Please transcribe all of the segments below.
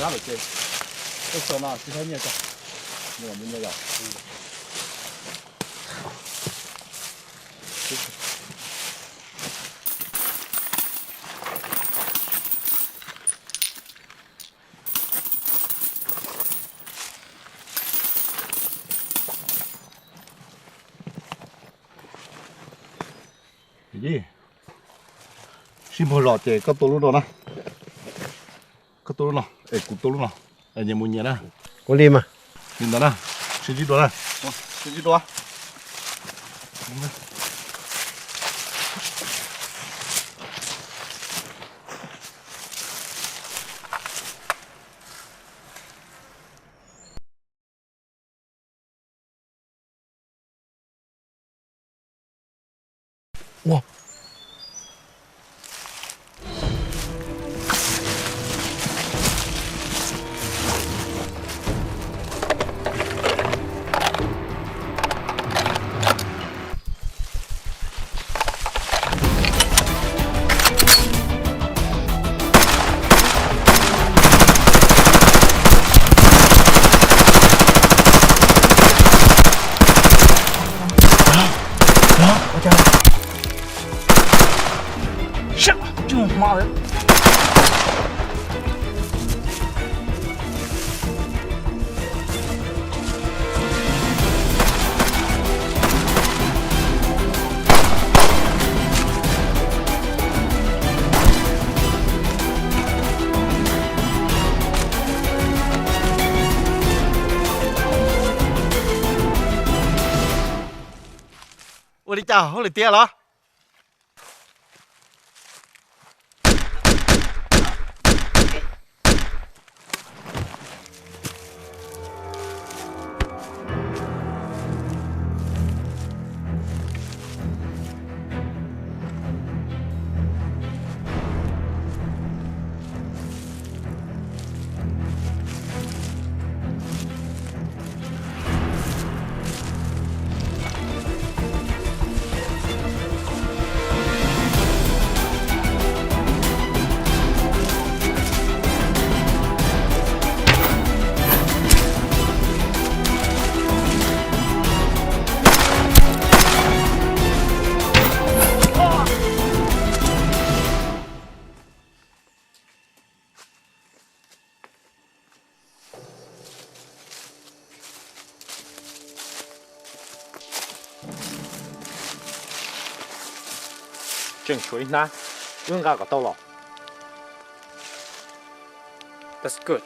Rab lawm ces, tej xyoo no tsis tau nyiaj tso, nyiaj mus nyiaj yos. Sib npuag zos ces koj tua lub no na. Koj tua lub no es kuv tua lub no, es nyias mus nyias na. Ua li mas. Li ntawd na, sib ntsib dua na. Sib ntsib dua. Ua, ua li cas, hauj lwm tiav los? Tseem tshuav ib hnab, wb nqa kom tau los. That's good.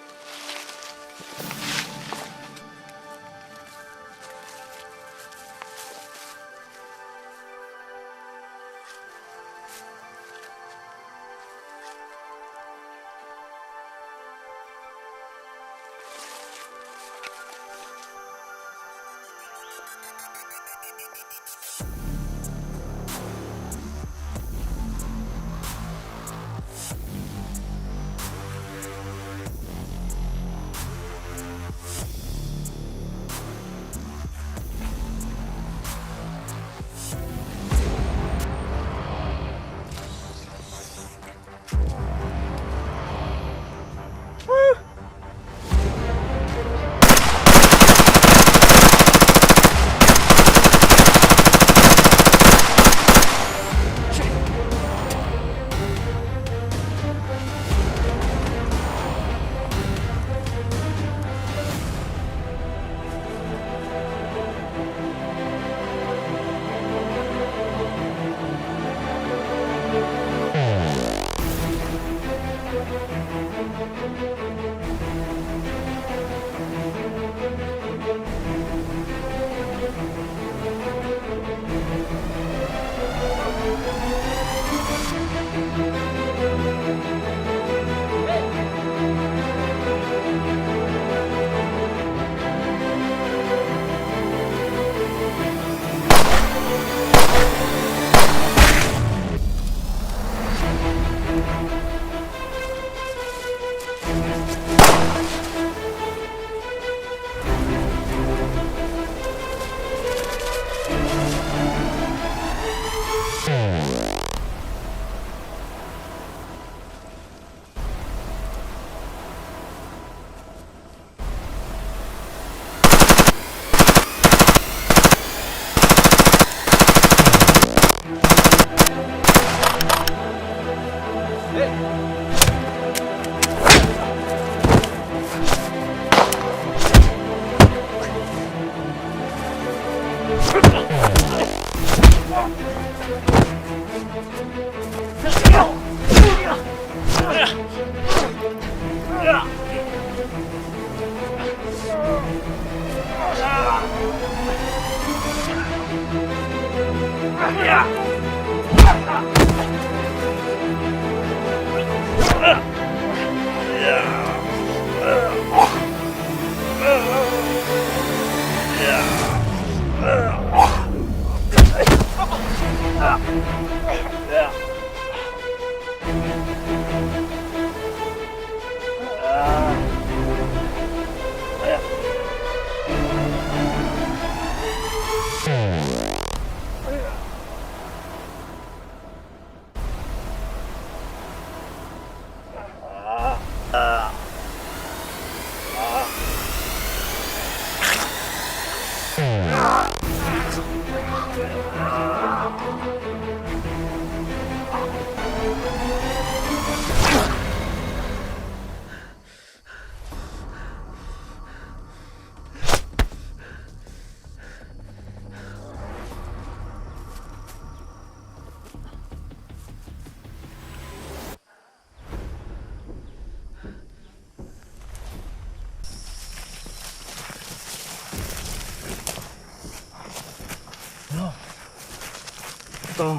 Tau,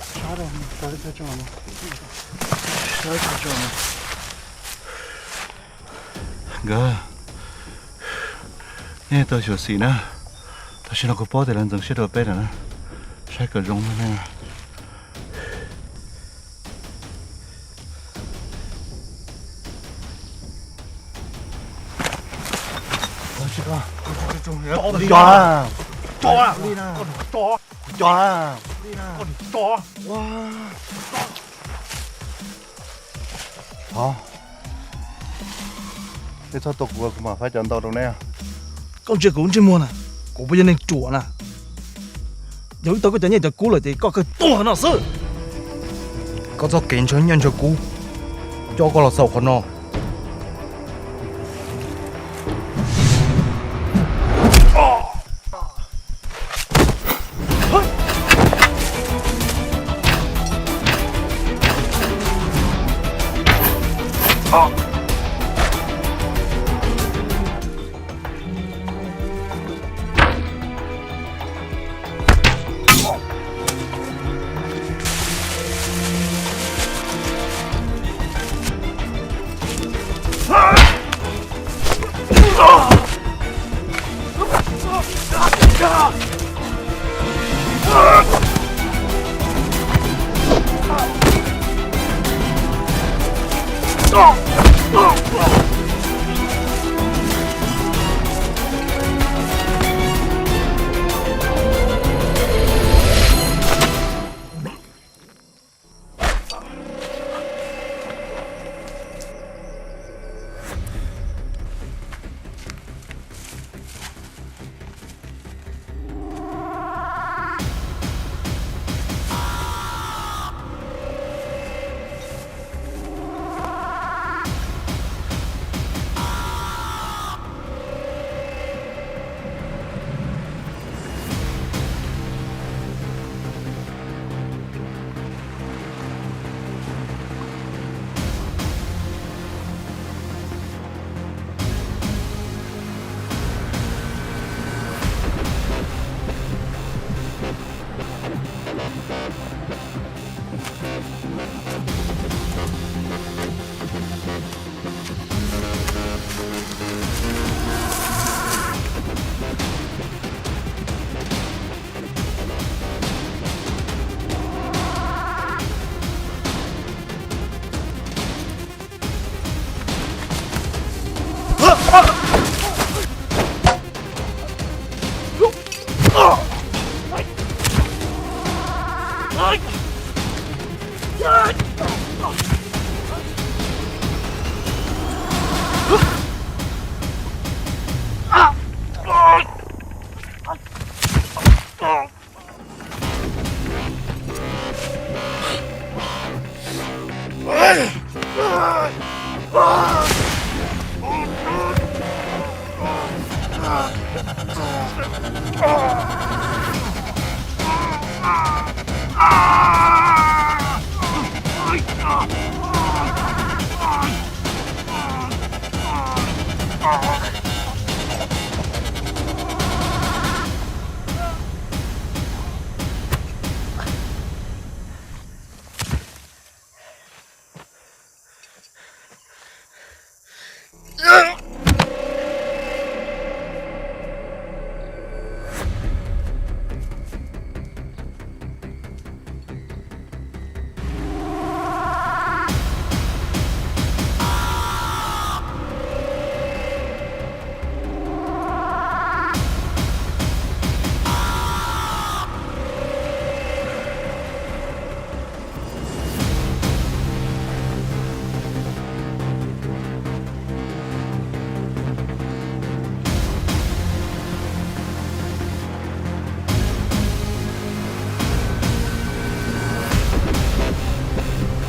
sab rau, sab rau no. Nkawd, nej tau xyuam xim na. Tam sim no kuv paub tias lawv ntxeev siab rau peb lawm na. Saib kom zoo na nej. Cov, li na, cov, li na, cov. Thov, nej txhob tua kuv, kuv mam faib cov ntau rau neb. Koj ntsia kuv ntsej muag na, kuv puas yog neeg ruam na? Yog wb tau koj cov nyiaj cov kub lawm ces koj kawg tuag no xwb. Koj txoj kev ntshaw nyiaj ntshaw kub coj koj los xaus qhov no.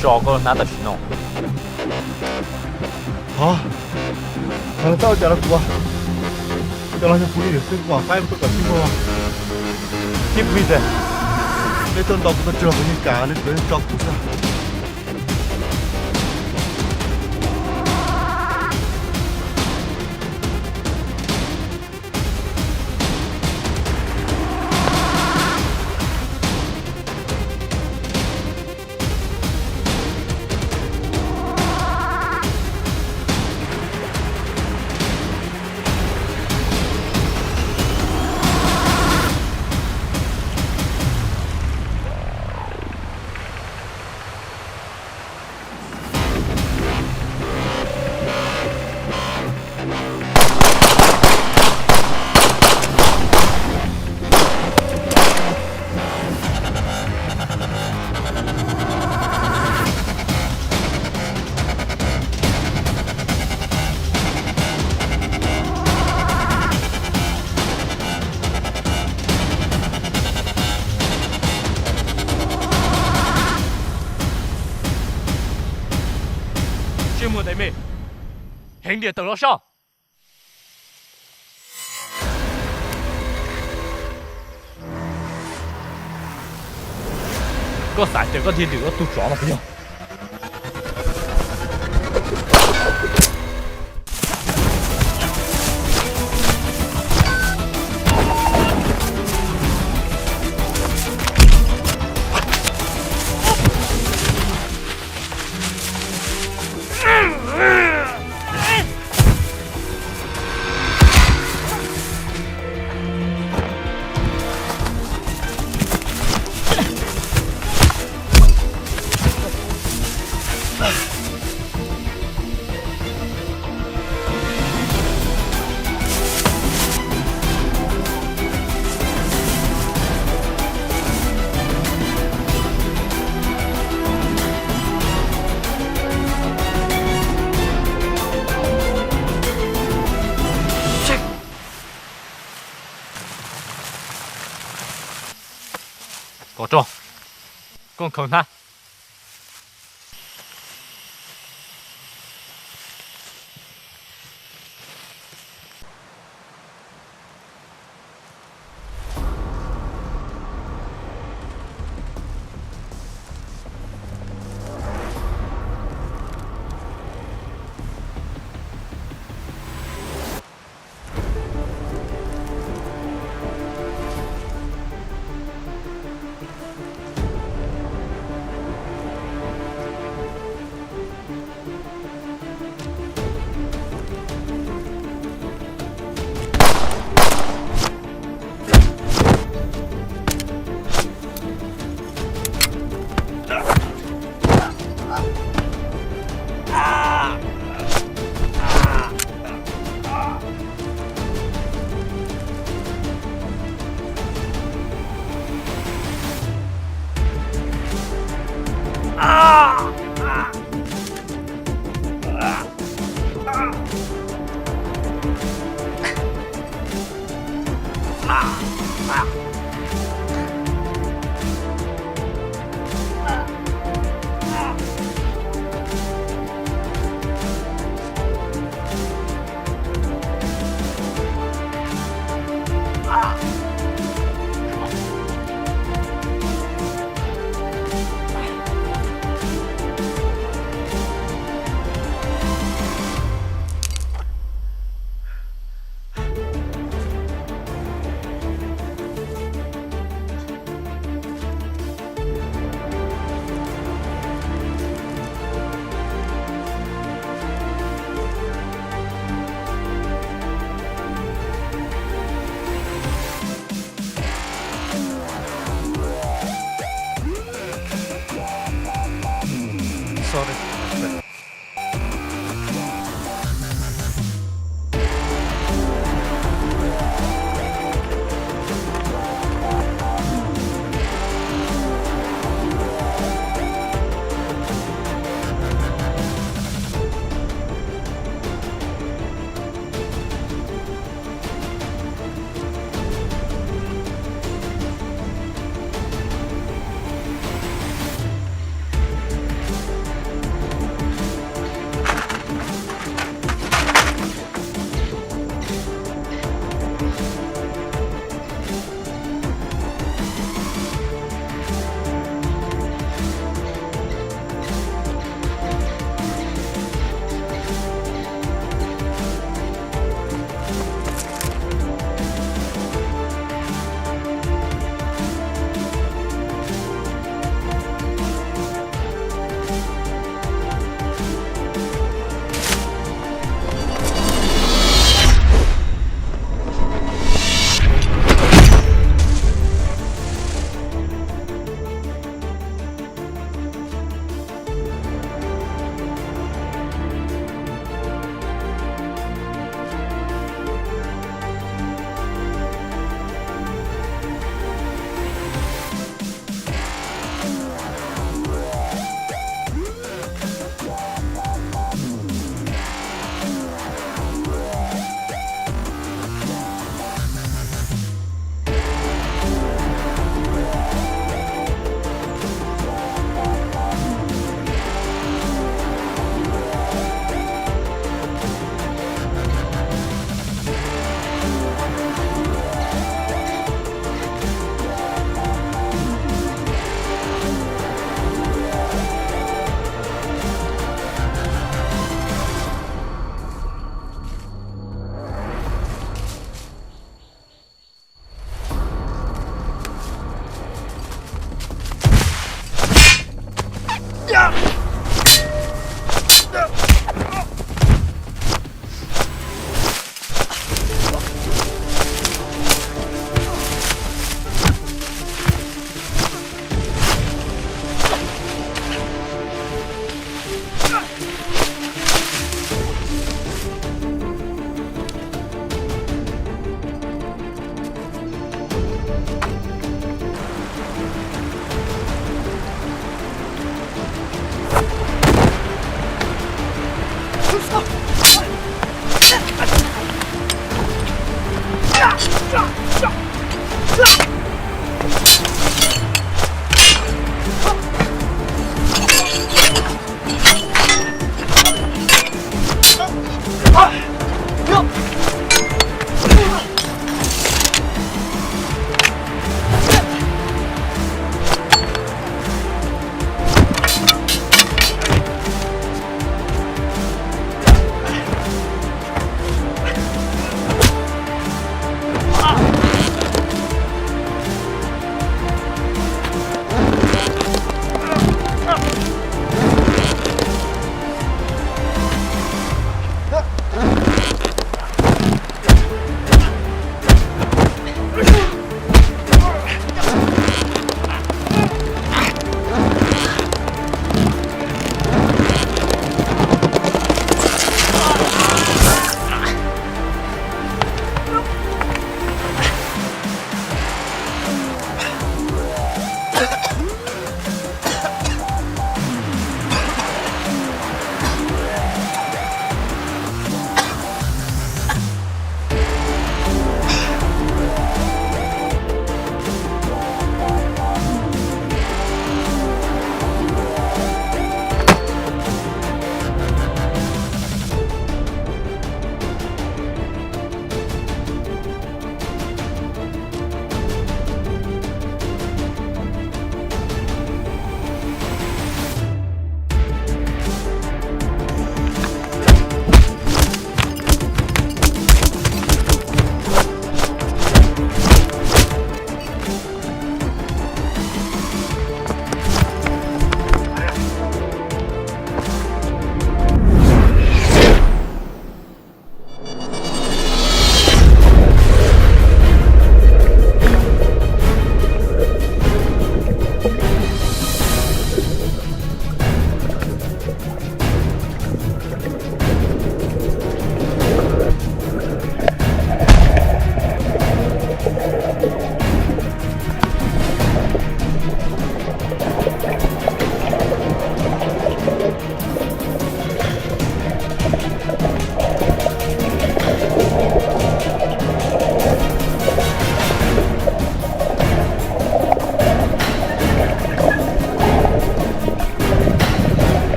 tso koj hnab tam sim no. Hov, hov tau cas los kuv, cov los yog kuv li xwb, kuv mam faib tuaj kom tsis muaj. Tib pliag, neb tuaj ntaus kuv tau tsawg los kuv yeej kam, neb tso kuv xwb. Sib muag tes me, heev tiag tawm los soj. Koj xav tias koj thiaj dim koj tug tsov no puas yog? Koj tso, koj khaws hnab.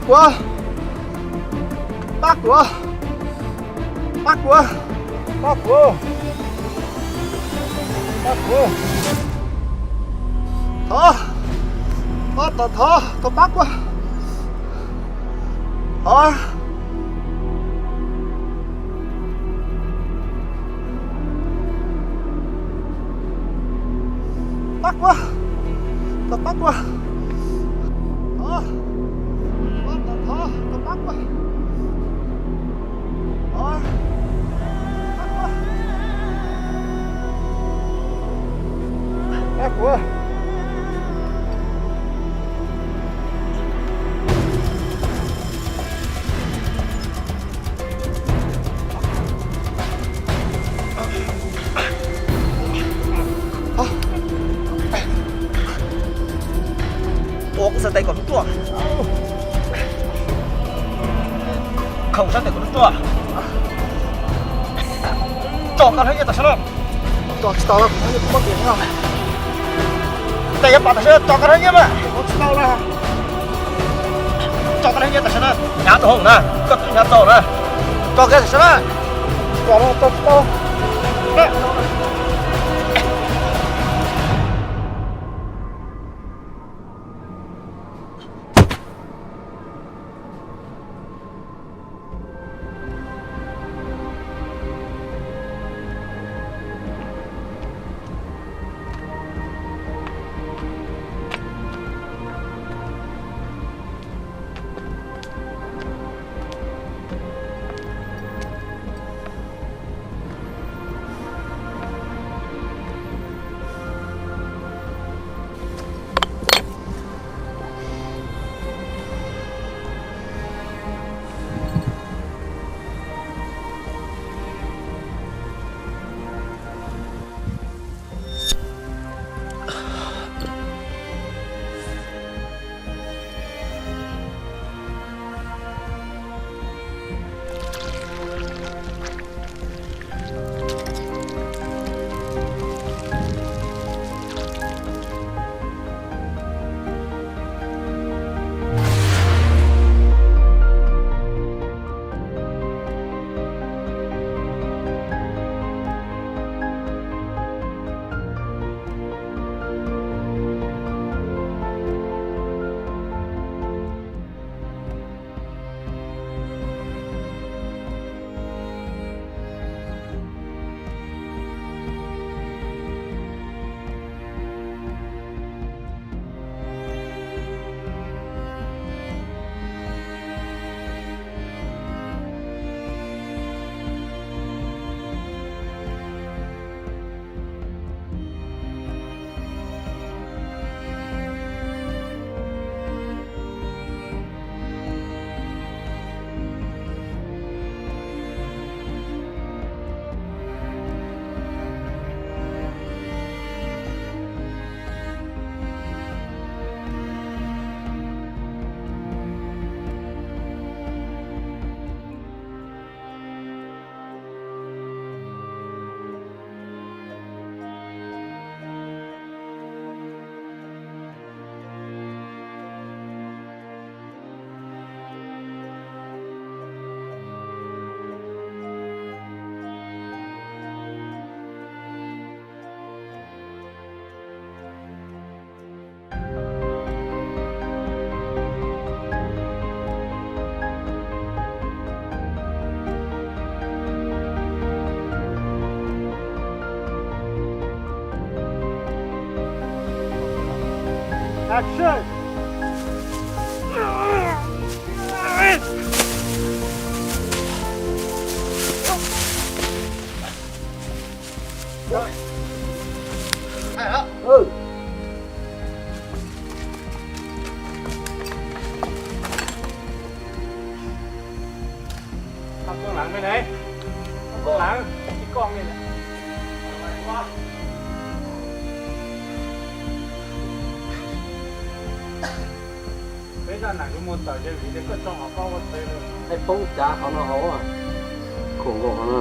Kuv, pab kuv, pab kuv, pab kuv, pab kuv. Thov, thov, thov, thov pab kuv. Thov. Pab kuv, thov pab kuv. Thov, thov, thov pab kuv. Thov, pab kuv. Pab kuv. Ua kuv xav tais kom lub ruaj. Khaws sab tes kom lub ruaj. Tso koj hleb nyiaj tam sim no. Tso tsis tau, kuv muab nyiaj kuv muab kiag no. Tes yuav pom tam sim no, tso koj hleb nyiaj mas. Tsis tau na. Tso koj hleb nyiaj tam sim no, hnyav txaus hauv na, koj twb hnyav txaus na. Tso kiag tam sim no. Tso no, tso tsis tau. Action! Thab Tuam Leev me ne, Thab Tuam Leev, ib koj me ne. Peb zaj nam yuav muaj tawm ze vim tias koj tso hauv paub ua txhais lawm. Peb poob cav qhov no hauv, khoom nkaus qhov no.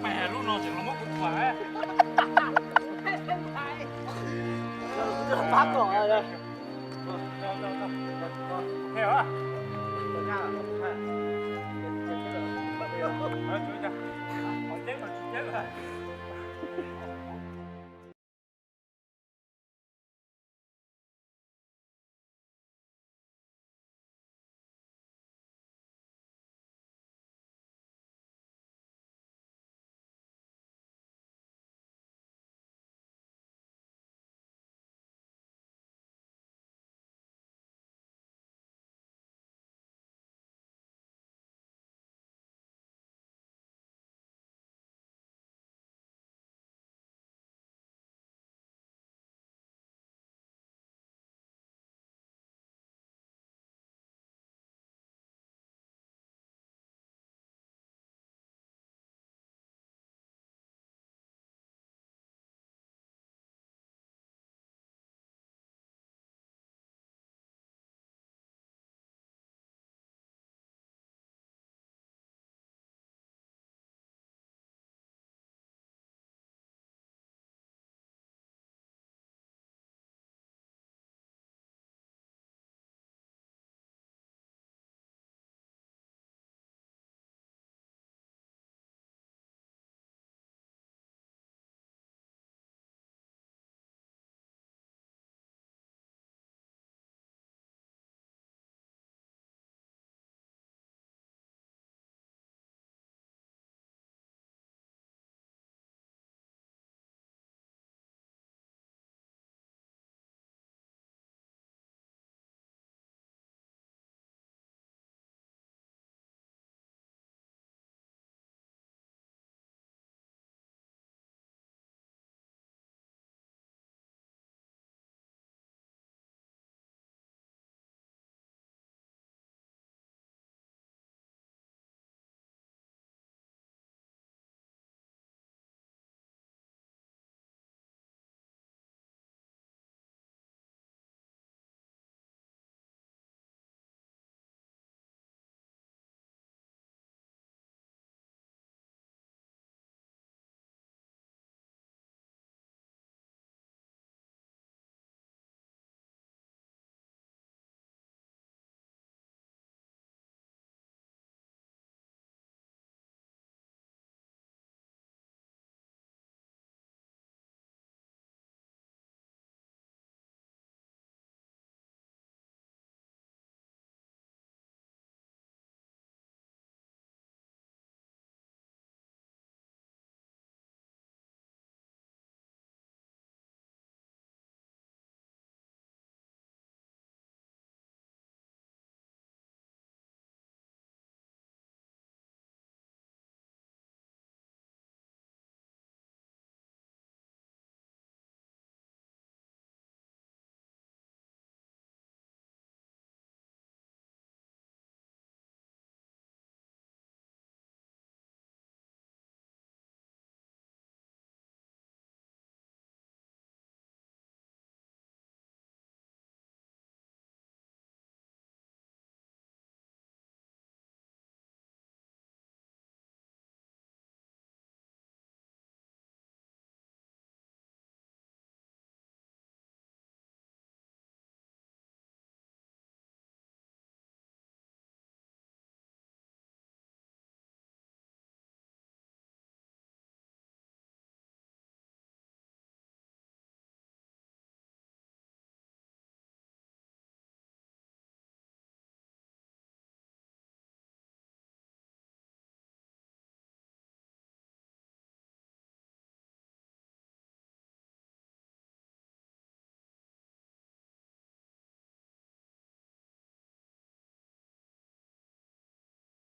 Mas lub no tseem los muab kuv tua. Pab kom